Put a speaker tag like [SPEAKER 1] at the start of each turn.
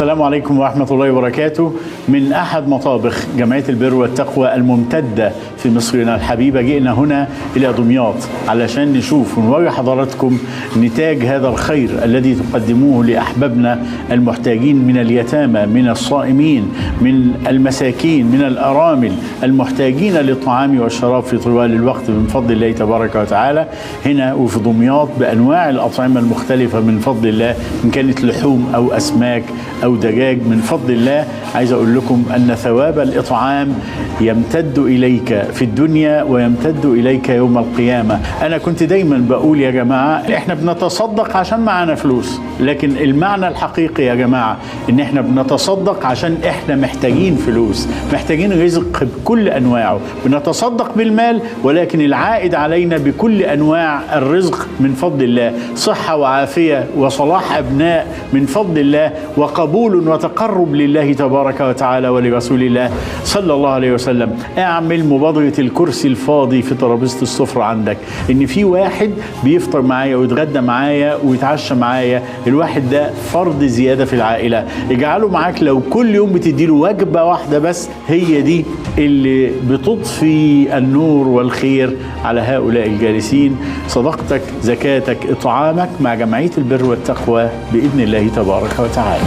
[SPEAKER 1] السلام عليكم ورحمة الله وبركاته. من أحد مطابخ جمعية البر والتقوى الممتدة في مصرنا الحبيبة، جئنا هنا إلى دمياط علشان نشوف ونوري حضراتكم نتاج هذا الخير الذي تقدموه لأحبابنا المحتاجين من اليتامى، من الصائمين، من المساكين، من الأرامل المحتاجين للطعام والشراب في طوال الوقت من فضل الله تبارك وتعالى. هنا وفي دمياط بأنواع الأطعمة المختلفة من فضل الله، إن كانت لحوم أو أسماك أو دجاج من فضل الله. عايز أقول لكم أن ثواب الإطعام يمتد إليك في الدنيا ويمتد إليك يوم القيامة. أنا كنت دايما بقول يا جماعة إحنا بنتصدق عشان معانا فلوس، لكن المعنى الحقيقي يا جماعة إن إحنا بنتصدق عشان إحنا محتاجين فلوس، محتاجين رزق بكل أنواعه. بنتصدق بالمال، ولكن العائد علينا بكل أنواع الرزق من فضل الله، صحة وعافية وصلاح أبناء من فضل الله، وقبول وتقرب لله تبارك وتعالى ولرسول الله صلى الله عليه وسلم. اعمل مبادرة الكرسي الفاضي في ترابيزة السفرة عندك، ان في واحد بيفطر معايا ويتغدى معايا ويتعشى معايا، الواحد ده فرد زيادة في العائلة، اجعله معاك. لو كل يوم بتديله وجبة واحدة بس، هي دي اللي بتطفي النور والخير على هؤلاء الجالسين. صدقتك، زكاتك، اطعامك مع جمعية البر والتقوى بإذن الله تبارك وتعالى.